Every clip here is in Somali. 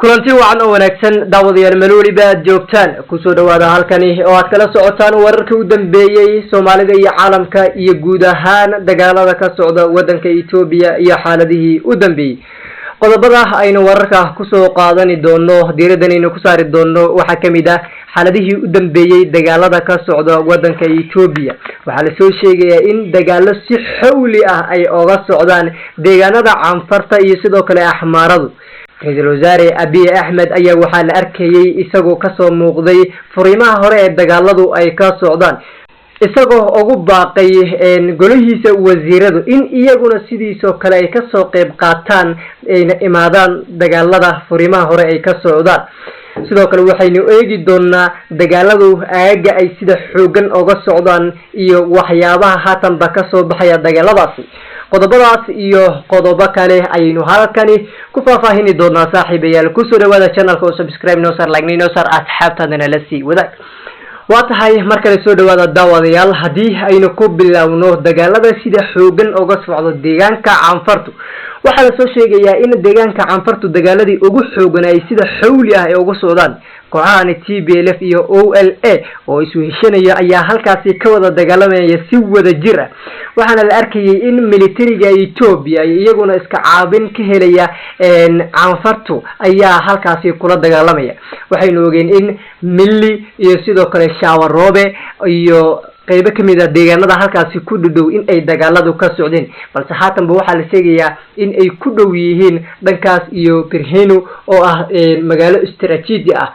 Kulanti wacan oo wanaagsan, daawadayaal, meel weliba aad joogtaan, kusoo dhawaada halkani oo aad kala socotaan wararkii u dambeeyey Soomaalida iyo caalamka iyo guud ahaan dagaalada ka socda waddanka Etoobiya iyo xaaladihii u dambeeyey. Qodobada aynu wararka kusoo qaadani doono, diiraddanaynu ku saari doono, waxaa kamid ah xaaladihii u dambeeyey dagaalada ka socda waddanka Etoobiya. Waxaa lasoo sheegayaa in dagaalo si xawli ah ay oga socdaan deegaanada Canfarta iyo sidoo kale Axmaaradu. Ra-iisul Wasaare Abiy Axmed ayaa waxaa la arkayey isagoo kasoo muuqday furiimaha hore ee dagaaladu ay ka socdaan, isagoo ugu baaqay golihiisa wasiiradu in iyaguna sidiisoo kale ay kasoo qeyb qaataan, ayna imaadaan dagaalada furiimaha hore ay ka socdaan. Sidoo kale waxaynu eegi doonaa dagaaladu aagaga ay sida xoogan oga socdaan iyo waxyaabaha haatanba kasoo baxaya dagaaladaasi. Qodobadaas iyo qodobo kale ayaynu halkani ku faahfaahini doonaa. Saaxiibayaal, kusoo dhawaada channelka oo subscribe noo saar, like noo saar, asxaabtaadana la sii wadaag. Waa tahay, mar kale soo dhawaada, daawadayaal. Haddii aynu ku bilowno dagaalada sida xoogan oga socdo deegaanka Canfartu, waxaa lasoo sheegayaa in deegaanka Canfartu dagaaladii ugu xoogan ay sida xawli ah ay uga socdaan. Kooxahani TPLF iyo OLA oo isweheshanaya ayaa halkaasi ka wada dagaalamaya si wada jir ah, waxaana la arkayay in militariga Etoobiya iyaguna iska caabin ka helaya Canfartu ayaa halkaasi kula dagaalamaya. Waxaynu ogeen in Milli iyo sidoo kale Shawaroobe iyo qeybo kamid a deegaanada halkaasi ku dhadhow in ay dagaaladu ka socdeen, balse haatanba waxaa la sheegayaa in ay ku dhow yihiin dhankaas iyo Birhenu oo ah magaalo istaraatiiji ah.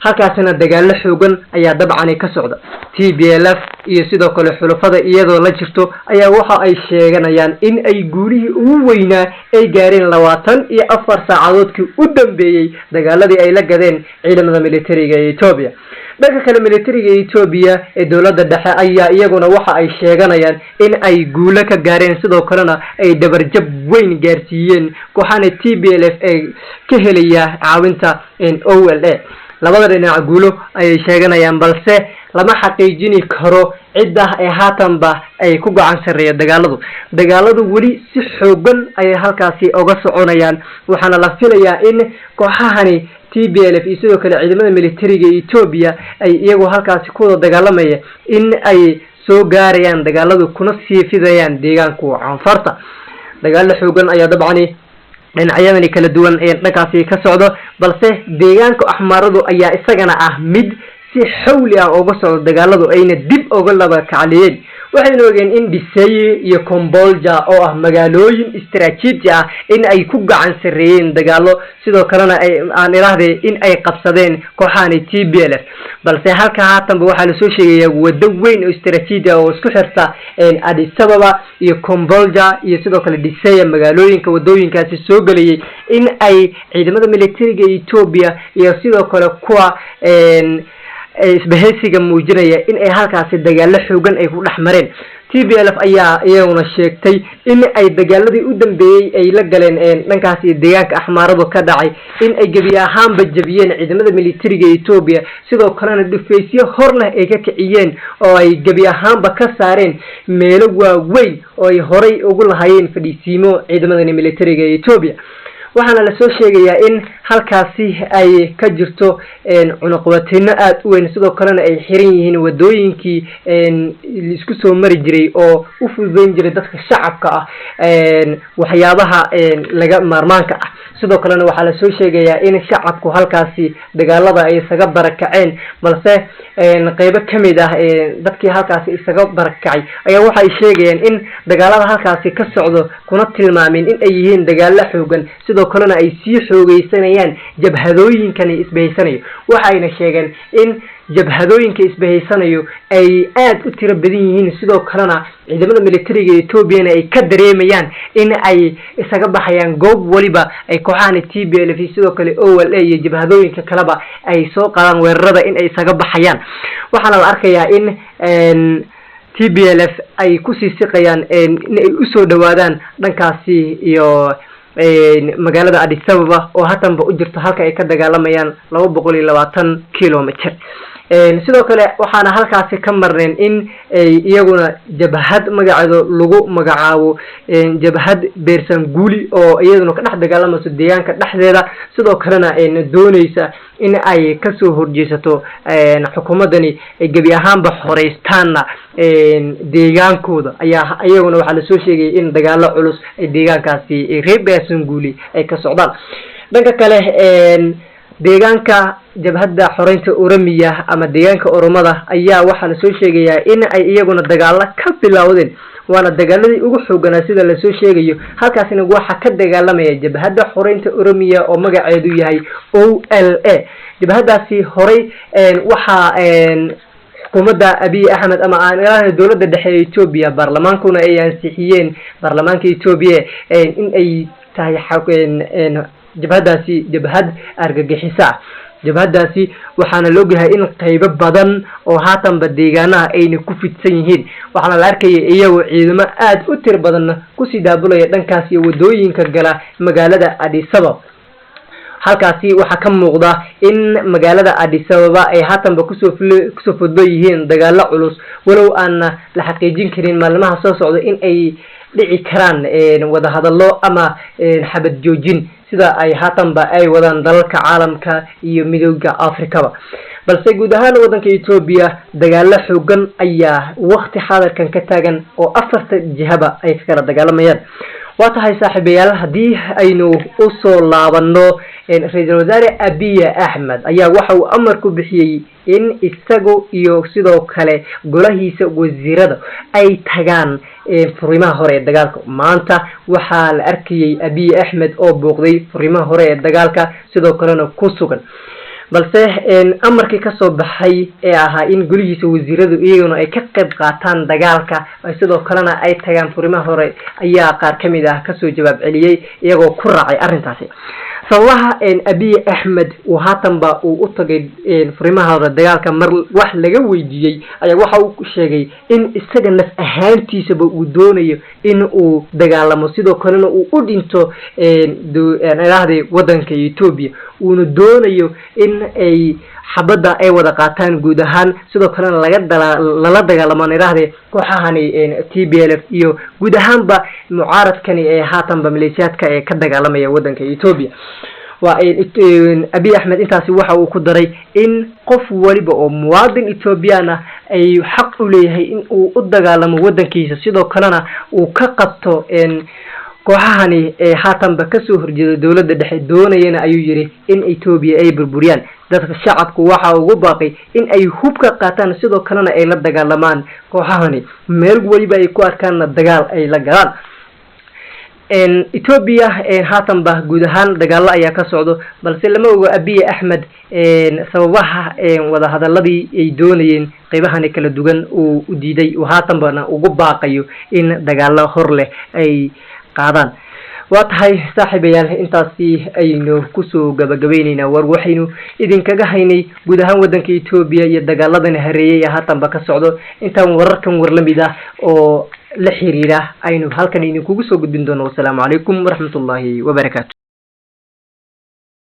Halkaasina dagaalo xoogan ayaa dabcani ka socda. TPLF iyo sidoo kale xulafada iyadoo la jirto ayaa waxa ay sheeganayaan in ay guulihii ugu weynaa ay gaareen 24 saacadoodkii u dambeeyey dagaaladii ay la gadeen ciidamada militariga ee Etoobiya. Dhanka kale, militariga Etoobiya ee dowladda dhexe ayaa iyaguna waxa ay sheeganayaan in ay guulo ka gaareen, sidoo kalena ay dhabarjab weyn gaarsiiyeen kooxana TPLF ee ka helaya caawinta OLA. Labada dhinac guulo ayay sheeganayaan, balse lama xaqiijini karo cidda ee haatanba ay ku gacan sarreeya dagaaladu. Dagaaladu weli si xoogan ayay halkaasi oga soconayaan, waxaana la filayaa in kooxahani TPLF iyo sidoo kale ciidamada militariga Etoobiya ay iyagu halkaasi ku wada dagaalamaya in ay soo gaarayaan dagaaladu kuna sii fidayaan deegaanku Canfarta. Dagaalo xoogan ayaa dabcani dhinacyadani kala duwan ee dhankaasi ka socdo, balse deegaanka Axmaaradu ayaa isagana ah mid si xawli ah uga socdo dagaaladu, ayna dib uga laba kacliyeen. Waxaynu ogeen in Dhiseye iyo Combolja oo ah magaalooyin istaraatiiji ah in ay ku gacan sarreeyeen dagaalo, sidoo kalena ay aan idhaahday in ay qabsadeen kooxahani TPLF, balse halka haatanba waxaa lasoo sheegayaa waddo weyn oo istaraatiiji ah oo isku xirta Addis Ababa iyo Combolja iyo sidoo kale Dhiseye, magaalooyinka wadooyinkaasi soo gelayay, in ay ciidamada militariga Etoobiya iyo sidoo kale kuwa isbahaysiga muujinaya in ay halkaasi dagaalo xoogan ay ku dhex mareen. TPLF ayaa iyaguna sheegtay in ay dagaaladii u dambeeyey ay la galeen dhankaasi deegaanka Axmaaradu ka dhacay in ay gebi ahaanba jebiyeen ciidamada militariga Etoobiya, sidoo kalena dhufaysyo hor leh ay ka kiciyeen oo ay gebi ahaanba ka saareen meelo waaweyn oo ay horay ugu lahaayeen fadhiisiimo ciidamadani militariga Etoobiya. Waxaana lasoo sheegayaa in halkaasi ay ka jirto cunuqabateyno aada u weyn, sidoo kalena ay xiran yihiin wadooyinkii laisku soo mari jiray oo u fududeyn jiray dadka shacabka ah waxyaabaha laga maarmaanka ah. Sidoo kalena waxaa lasoo sheegayaa in shacabku halkaasi dagaalada ay isaga barakaceen, balse qeybo kamid ah dadkii halkaasi isaga barakacay ayaa waxay sheegayaan in dagaalada halkaasi ka socdo, kuna tilmaameen in ay yihiin dagaalo xoogan, sidoo kalena ay sii xoogeysanayaan jabhadooyinkani isbahaysanayo. Waxayna sheegeen in jabhadooyinka isbahaysanayo ay aada u tiro badan yihiin, sidoo kalena ciidamada militariga Etoobiyana ay ka dareemayaan in ay isaga baxayaan goob waliba ay kooxahani TPLF iyo sidoo kale OLA iyo jabhadooyinka kaleba ay soo qaadaan weerarada in ay isaga baxayaan. Waxaana la arkayaa in TPLF ay kusii siqayaan in ay usoo dhawaadaan dhankaasi iyo magaalada Addis Ababa oo hatanba u jirto halka ay ka dagaalamayaan 220 kilometer. Sidoo kale waxaana halkaasi ka marnayn in ay iyaguna jabhad magaceedo lagu magacaabo Jabhad Beersanguuli, oo iyaduna ka dhex dagaalamayso deegaanka dhexdeeda, sidoo kalena dooneysa in ay kasoo horjeesato xukuumaddani, gebi ahaanba xoreystaanna deegaankooda, ayaa iyaguna waxaa lasoo sheegayay in dagaalo culus ay deegaankaasi reer Beersanguuli ay ka socdaan. Dhanka kale, deegaanka Jabhadda Xoreynta Oromiya ama deegaanka Oromada ayaa waxaa lasoo sheegayaa in ay iyaguna dagaalo ka bilowdeen, waana dagaaladii ugu xooganaa sida lasoo sheegayo. Halkaasina waxaa ka dagaalamaya Jabhadda Xoreynta Oromiya oo magaceedu yahay OLA. Jabhaddaasi horey waxaa xukuumadda Abiy Axmed ama aan dowladda dhexe ee Etoobiya, baarlamaankuna ay ansixiyeen, baarlamaanka Etoobiya, in ay tahay jabhaddaasi jabhad argagixisa ah. Jabhaddaasi waxaana la ogyahay in qaybo badan oo haatanba deegaanaha ayna ku fidsan yihiin, waxaana la arkaya iyagoo ciidamo aada u tiro badanna kusii daabulaya dhankaas iyo wadooyinka gala magaalada Adisabab. Halkaasi waxaa ka muuqda in magaalada Adisababa ay haatanba kusoo fudbo yihiin dagaalo culus, walow aana la xaqiijin karin maalmaha soo socda in ay dhici karaan wadahadallo ama xabad joojin, sida ay haatanba ay wadaan dalalka caalamka iyo Midooda Africaba. Balse guud ahaan waddanka Etoobiya dagaalo xoogan ayaa wakti xaadirkan ka taagan oo afarta jihaba ay ka kala dagaalamayaan. Waa tahay, saaxiibayaal, haddii aynu usoo laabano, Ra-iisul Wasaare Abiy Axmed ayaa waxa uu amar ku bixiyey in isagu iyo sidoo kale golahiisa wasiirada ay tagaan furimaha hore ee dagaalka. Maanta waxaa la arkayay Abiy Axmed oo booqday furimaha hore ee dagaalka, sidoo kalena ku sugan. Balse amarkii kasoo baxay ee ahaa in golihiisa wasiiradu iyaguna ay ka qayb qaataan dagaalka, sidoo kalena ay tagaan furimaha hore, ayaa qaar kamid ah kasoo jawaab celiyey, iyagoo ku raacay arrintaasi. Sababaha Abiy Axmed uu haatanba uu u tagay furimaha hore dagaalka mar wax laga weydiiyey ayaa waxa uu sheegay in isaga naf ahaantiisaba uu doonayo in uu dagaalamo, sidoo kalena uu u dhinto idhaahday wadanka Etoobiya, uuna doonayo in ay xabadda ay wada qaataan guud ahaan, sidoo kalena laga lala dagaalamo idhaahde kooxahani TPLF iyo guud ahaanba mucaaradkani ee haatanba maleeshiyaadka ee ka dagaalamaya wadanka Etoobiya. Waa Abiy Axmed intaasi waxa uu ku daray in qof waliba oo muwaadin Ethoobiyan ah ay xaq u leeyahay in uu u dagaalamo wadankiisa, sidoo kalena uu ka qabto kooxahani ee haatanba kasoo horjeeda dowladda dhexe, doonayana, ayuu yidhi, in Etoobiya ay burburiyaan. Dadka shacabku waxa ugu baaqay in ay hub ka qaataan, sidoo kalena ay la dagaalamaan kooxahani, meel weliba ay ku arkaanna dagaal ay la galaan. Etoobiya haatanba guud ahaan dagaalo ayaa ka socdo, balse lama ogo Abiy Axmed sababaha wadahadaladii ay doonayeen qeybahani kala duwan uu u diiday, uu haatanbana ugu baaqayo in dagaalo hor leh ay qaadaan. Waa tahay, saaxiibayaal, intaasi aynu kusoo gabagabayneynaa war waxaynu idinkaga haynay guud ahaan waddanka Etoobiya iyo dagaaladani hareeyey ee haatanba ka socdo. Intaan wararkan war la mid ah oo la xiriira aynu halkan idinkugu soo gudbin doono, wasalaamu calaykum waraxmatullaahi wabarakaatu.